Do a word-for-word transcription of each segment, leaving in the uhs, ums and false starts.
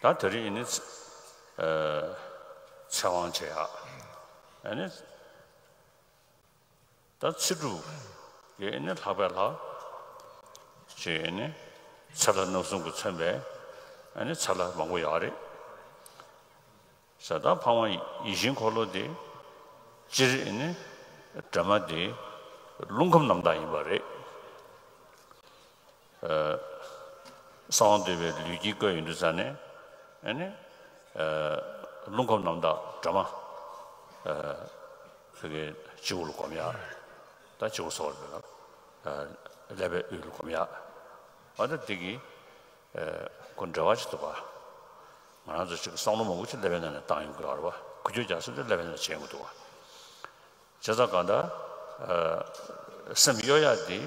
ད་དེ་རིང་ཨེ་ནི་ཚེ་དབང་བྱེད་ཡག་ཨེ་ནི། ད་ཚེ་སྒྲུབ་ཀྱི་ཨེ་ནི་ལྷག་པའི་ལྷ་ཅེས་ཨེ་ནི་ཚེ་ལྷ་རྣམ་གསུམ་གྱིས་མཚོན་པའི་ཨེ་ནི་ཚེ་ལྷ་མང་པོ་ཡོད་རེད། ཟེར་ད་འཕགས་མ་ཡིད་བཞིན་འཁོར་ལོ་དེ་སྤྱིར་ཨེ་ནི་སྒྲོལ་མ་དེ་རླུང་ཁམས་རྣམ་དག་ཡིན་པ་རེད། གསང་བ་འདུས་པའི་ལུས་དཀྱིལ་བཀོད་ཡོང་དུས་ཙ་ནས་ཨེ་ནི་རླུང་ཁམས་རྣམ་དག་སྒྲོལ་མ་ཕ་གི་སྤྱི་བོ་ལ་སྒོམ་ཡག་ད་སྤྱི་བོ་སོགས་ལ་ཀླད་པའི་དབུས་ལ་སྒོམ་ཡག་ཨ་ད་འདི་གི་ཁོ་འབྲེལ་བ་ཅིག་འདུག་ག་ང་རང་ཚོ་ཅིག་བསམ་བློ་མང་པོ་ཅིག་ཀླད་པའི་ནང་ནས་བཏང་ཡོང་གི་ཡོད་རེད་བ། འགུལ་སྐྱོད་རྒྱག་ས་དེ་ཀླད་པའི་ནང་བྱེད་ཡོང་གི་འདུག་བ། བྱས་ཙང་གང་ལྟར་སེམས་གཡོ་ཡག་དེ་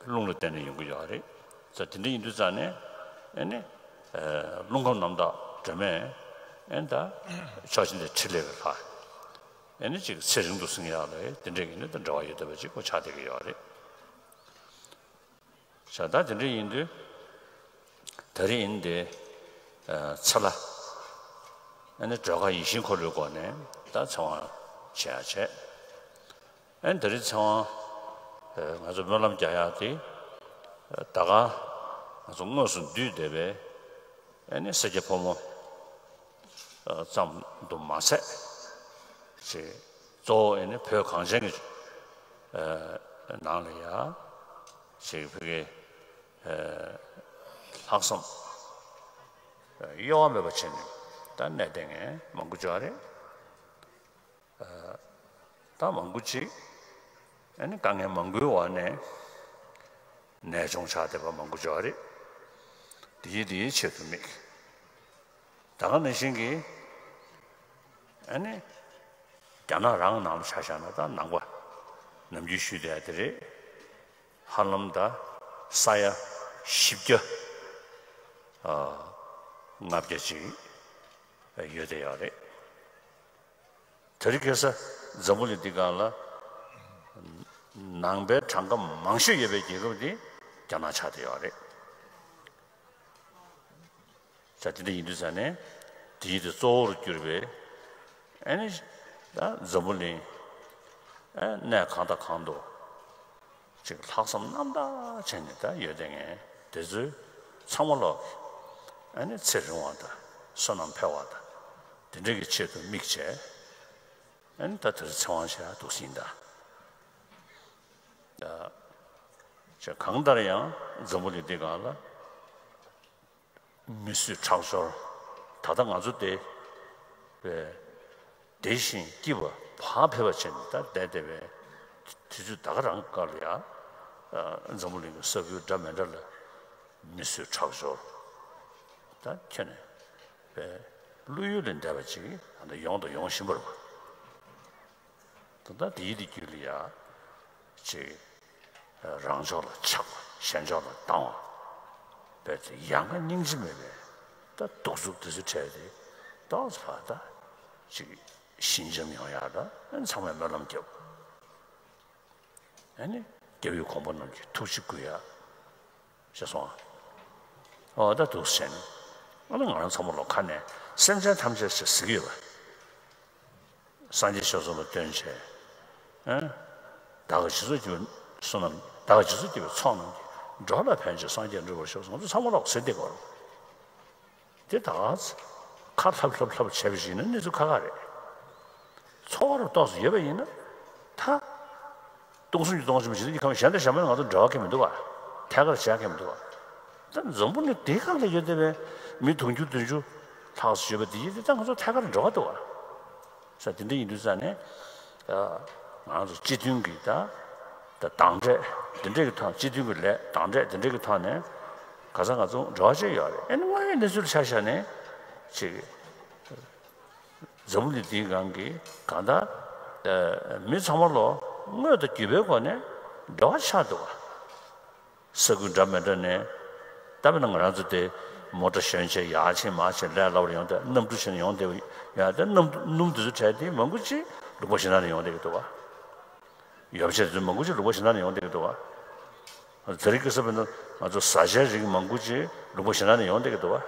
རླུང་ལ་བརྟེན་ནས་ཡོང་གི་ཡོད་རེད། ཙང་དེ་འདྲ་ཡིན་དུས་ཙང་ནས་ཨེ་ནི་རླུང་ཁམས་རྣམ་དག་སྒྲོལ་མས་ཨེ་ནི་ད་ཕྱོགས་གཅིག་ནས་ཕྲིན་ལས་ཀྱི་ལྷ་ཨེ་ནི་ཅིག་ཚེ་རིང་དུ་བསྲིང་ཡག་ལ་དེ་འདྲ་ཡིན་ན་ད་འབྲེལ་བ་ཡོད་བསྡད་པ་ཅིག་ཁོ་ཆགས་བསྡད་ཀྱི་ཡོད་རེད། བྱས་ཙང་དེ་འདྲ་ཡིན་དུས་ད་རེས་ཡིན་ཏེ་ཚེ་ལྷ་ཨེ་ནི་སྒྲོལ་དཀར་ཡིད་བཞིན་འཁོར་ལོའི་སྒོ་ནས་ད་ཚེ་དབང་བྱེད་ཡག་བྱས། ཨེ་ནི་ད་རེས་ཚེ་དབང་ང་ཚོ་སྨོན་ལམ་རྒྱག་ཡག་དེ་ད་ག་ང་ཚོ་དངོས་སུ་འདུས་བསྡད་པའི་ཨེ་ནི་སེར་སྐྱ་ཕོ་མོ་ཙམ་དུ་མ་ཟད་ཅིག་གཙོ་བོ་ཨེ་ནི་བོད་གངས་ཅན་གྱི་ནང་ལ་ཡ་ཅིག་བོད་ཀྱི་ལྷག་བསམ་གཡོ་བ་མེད་པ་བྱས་ནས་ད་གནས་བསྡད་མཁན་མང་པོ་ཅིག་ཡོད་རེད། ད་མང་པོ་ཅིག་ཨ་ནི་དཀའ་ངལ་མང་པོའི་འོག་ནས་ནད་བྱུང་ཆགས་བསྡད་པ་མང་པོ་ཅིག་ཡོད་རེད། དེ་ཡིས་དེའི་ཆེད་དུ་དམིགས། ད་ག་ནང་བཞིན་གྱི་ཨ་ནི་རྒྱ་ནག་རང་ནང་ལ་ཆ་བཞག་ན་ད་ནང་པ་ནམ་རྒྱུན་ཞུས་བསྡད་ཡག་དེ་རེད། ཧ་ལམ་ད་ས་ཡ་བཞི་བརྒྱ་ལྔ་བརྒྱ་ཅིག་ཡོད་བསྡད་ཡོད་རེད། དེ་རིང་ཁ་སང་འཛམ་བུ་གླིང་འདི་སྒང་ལ་ནང་པའི་གྲངས་ཀ་མང་ཤོས་ཡོད་པའི་རྒྱལ་ཁབ་འདི་རྒྱ་ནག་ཆགས་བསྡད་ཡོད་རེད། ས་དེ་འདྲ་ཡིན་དུས་ཙང་ནས་དེ་ཡིན་དུས་གཙོ་བོར་གྱུར་པའི་ཨ་ནི་ད་འཛམ་བུ་གླིང་ཨ་གནས་གང་དང་གང་དུ་ཅིག་ལྷག་བསམ་རྣམ་དག་བྱས་ནས་ད་ཡོད་བསྡད་མཁན་དེ་ཚོའི་ཚང་མ་ལོག་ཨ་ནི་ཚེ་རིང་བ་དང་བསོད་ནམས་འཕེལ་བ་དང་དེ་འདྲ་གི་ཆེད་དུ་དམིགས་བྱས། ཨ་ནི་ད་དེར་ཚེ་དབང་བྱས་འདུག་ཟིན་ད། ཅེས་གང་ལྟར་ཡང་འཛམ་བུ་གླིང་འདི་སྒང་ལ་མི་གསོད་ཁྲག་སྦྱོར་ད་ལྟ་ང་ཚོ་དེ་བས་བདེ་ཞིང་སྐྱིད་པ་བག་ཕེབས་པ་བྱས་ནས་ད་བསྡད་བསྡད་པའི་དུས་ཚོད་ད་ག་རང་སྐབས་ལ་ཡང་འཛམ་བུ་གླིང་གི་ས་ཁུལ་འདྲ་མི་འདྲ་ལ་མི་གསོད་ཁྲག་སྦྱོར་ད་ཁྱོན་ནས་བས་བློ་ཡུལ་ལས་འདས་པ་ཅིག་ད་ཡོང་དང་ཡོང་བཞིན་པ་རེད་པ། ད་ལྟ་དེའི་དེ་རྒྱུད་ལ་ཡ་ཅིག་རང་ཕྱོགས་ལ་ཆགས་པ་གཞན་ཕྱོགས་ལ་སྡང་བ་བས་ཏེ་ཡ་ང་སྙིང་རྗེ་མེད་པའི་ད་གདུག་རྩུབ་དེ་ཚོ་བྲལ་ཏེ་ཏོག་ཙམ་ཕར་ད་ཅིག་ཞི་འཇམ་ཡོང་ཡག་ད་ཚང་མས་སྨོན་ལམ་རྒྱབ། ཨ་ནི་རྒྱལ་བའི་གོང་མ་རྣམས་ཀྱི་ཐུགས་རྗེ་བསྐུལ་ཡག་ཤེས་སོང་ཨ། ཨོ་ད་འདུག་སེ་བྱས་ནས་ཨ་ནི་ང་རང་ཚང་མ་ལོག་ཁ་ནས་སེམས་ཅན་ཐམས་ཅད་ཞེས་ཟེར་གྱི་ཡོད་པ། སངས་རྒྱས་ཆོས་ཚོགས་ལ་སྟོན་བྱས། ཨ། བདག་གིས་རྗེས་སུ་སྐྱེས་པའི་བསོད་ནམས་བདག་གིས་རྗེས་སུ་སྐྱེས་པའི་ཚོགས་རྣམས་ཀྱིས། འགྲོ་ལ་ཕན་ཕྱིར་སངས་རྒྱས་འགྲུབ་པར་ཤོག་ང་ཚོ་ཚང་མ་ལོག་ཟེར་བསྡད་དགོས་རེད། དེ་ད་ཁ་ལྷབ་ལྷབ་ལྷབ་བྱས་པ་ཞིག་ཡིན་ན་གནས་ཚུལ་ཁག་ཁག་རེད། ཚོར་བ་ཏོག་ཙམ་ཡོད་པ་ཡིན་ན་ད། སྟོང་གསུམ་གྱི་སྟོང་གསུམ་ཞིག་ནི་ཁམས་གཞན་དང་གཞན་མ་ཡིན་ན་ང་ཚོ་འབྲེལ་བ་གང་ཡང་མི་འདུག་བ། ཐད་ཀར་བྱེད་ཡག་གང་ཡང་མི་འདུག་བ། ད་འཛམ་བུ་གླིང་འདིའི་སྒང་ལ་ཡོད་བསྡད་པའི་མི་དུང་ཕྱུར་བདུན་ཅུ་ལྷག་ཙམ་ཡོད་པ་འདི་ཡིན་ཏེ་ད་ང་ཚོ་ཐད་ཀར་འབྲེལ་བ་འདུག་བ། ས་དེ་འདྲ་ཡིན་དུས་ཙང་ནས་ང་ཚོ་སྤྱི་མཐུན་གྱི་ད་ད་དང་འབྲས་འདི་འདྲས་ཀྱི་ཐོག་སྤྱི་མཐུན་གྱི་ལས་དང་འབྲས་འདི་འདྲས་ཀྱི་ཐོག་ནས་ག་ས་ང་ཚོ་འབྲེལ་བ་བྱས་ཡོད་རེད། ཨ་ནི་དངོས་ཡོད་གནས་ཚུལ་ཆ་བཞག་ནས་ཅིག་འཛམ་བུ་གླིང་འདིའི་སྒང་གི་གང་ལྟར་མི་ཚང་མ་ལོ་དངོས་དང་བརྒྱུད་པའི་སྒོ་ནས་འབྲེལ་བ་ཆགས་འདུག་བ། ས་ཁུལ་འདྲ་མི་འདྲ་ནས་ད་དཔེར་ན་ང་རང་ཚོ་དེ་མོ་ཊ་ཞོན་བྱས་ཡར་ཕྱིན་མར་ཕྱིན་ལས་སླ་བོར་ཡོང་དེ་གནམ་གྲུ་ཕྱིན་ཡོང་དེ་ཡང་དེ་གནམ་གྲུ་སྣུམ་དེ་ཚོ་བྲལ་ཏེ་མང་པོ་ཅིག་ལུང་པ་གཞན་དག་ནས་ཡོང་བསྡད་ཀྱི་འདུག་བ། ཡོ་བྱད་དེ་ཚོ་མང་པོ་ཅིག་ལུང་པ་གཞན་དག་ནས་ཡོང་བསྡད་ཀྱི་འདུག་བ། དེ་རིང་ཁ་སང་དཔེར་ན་ང་ཚོ་བཟའ་བཅའི་རིགས་མང་པོ་ཅིག་ལུང་པ་གཞན་དག་ནས་ཡོང་བསྡད་ཀྱི་འདུག་བ།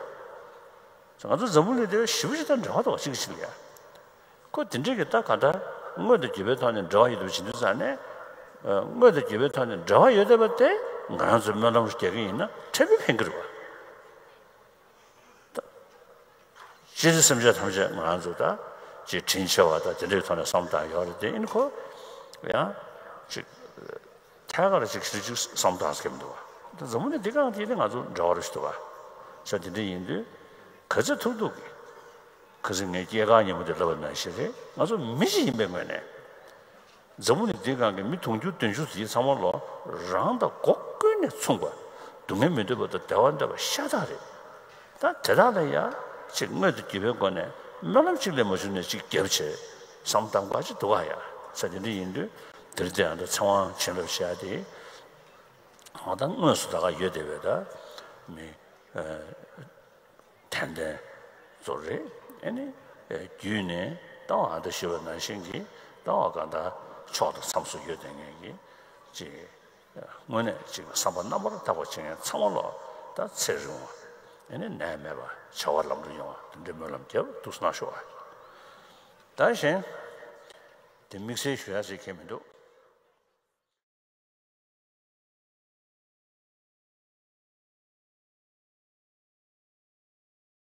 ང་ཚོ་འཛམ་བུ་གླིང་འདི་ཞེ་པོ་ཅིག་དང་འབྲེལ་བ་འདུག་བ། གཅིག་གིས་གཅིག་ལ་ཡ། ཁོ་དེ་འདྲའི་གི་ད་ག་ད་དངོས་དང་བརྒྱུད་པའི་ཐོག་ནས་འབྲེལ་བ་ཡོད་དུ་བྱེད་དུས་ཙང་ནས། ཨ། དངོས་དང་བརྒྱུད་པའི་ཐོག་ནས་འབྲེལ་བ་ཡོད་བསྡད་པ་དེ་ང་རང་ཚོའི་སྨོན་ལམ་རྒྱག་གི་ཡིན་ན་ཕྲན་བུ་ཕན་གྱི་རེད་བ། ད་སྤྱིར་སེམས་ཅན་ཐམས་ཅད་ང་རང་ཚོ་ད་ཅིག་དྲིན་ཆེ་བ་དང་དེ་འདྲའི་ཐོག་ནས་བསམ་བཏང་ཡོད་རེད་དེ། ཡིན་ཁོ་ཡང་ཅིག་ཐད་ཀར་ཅིག་ཞིག་ཅིག་བསམ་བཏང་སྐྱེ་མི་འདུག་བ། ད་འཛམ་བུ་གླིང་འདི་སྒང་དེ་ནི་ང་ཚོ་འབྲེལ་བ་རེ་ཞིག་འདུག་བ། ས་དེ་འདྲ་ཡིན་དུས་ག་ཚོད་ཐུབ་ཐུབ་ཀྱིས། ཁ་སང་ངས་སྐྱེས་སྐར་ཉིན་མོ་དེ་ལབ་པ་ནང་བཞིན་རེད། ང་ཚོ་མི་ཞིག་ཡིན་པའི་ངོས་ནས། འཛམ་བུ་གླིང་འདིའི་སྒང་གི་མི་དུང་ཕྱུར་བདུན་ཅུ་དེ་ཚང་མ་ལོ་རང་དང་སྒོ་ཀུན་ནས་མཚུངས་པ། སྡུག་བསྔལ་མི་འདོད་པ་དང་བདེ་བ་འདོད་པ་ཤ་སྟག་རེད། ད་དེ་དག་ལ་ཡ་ཅིག་དངོས་དང་བརྒྱུད་པའི་སྒོ་ནས་སྨོན་ལམ་གཅིག་ལས་མ་བྱུང་ནས་ཅིག་རྒྱབ་བྱས་བསམ་བཏང་དགོས་ཅིག་འདུག་ག་ཡ། ས་དེ་འདྲ་ཡིན་དུས་དེར་དེ་ཡང་ད་ཚེ་དབང་བྱིན་རླབས་བྱས་ཏེ། ང་ད་དངོས་སུ་ད་ག་ཡོད་བསྡད་པའི་ད་མི། ཨ། དད་ལྡན་ཚོ་རེད། ཨ་ནི་བརྒྱུད་ནས་ད་བ་ཨ་ད་ཞུས་པ་ནང་བཞིན་གྱི་ད་བ་གང་ལྟར་ཕྱོགས་དང་མཚམས་སུ་ཡོད་བསྡད་མཁན་གྱི་ཅིག་དངོས་གནས་ཅིག་བསམ་པ་རྣམ་པར་དག་པ་བྱེད་མཁན་ཚང་མ་ལ་ད་ཚེ་རིང་བ། ཨ་ནི་ནད་མེད་པ། བྱ་བ་ལམ་འགྲོ་ཡོང་བ། དེ་འདྲའི་སྨོན་ལམ་རྒྱབ་ཐུགས་གནང་ཞུ་བ། ད་གཞན་དེ་དམིགས་བསལ་ཞུ་ཡ་ཟེར་མཁན་མི་འདུག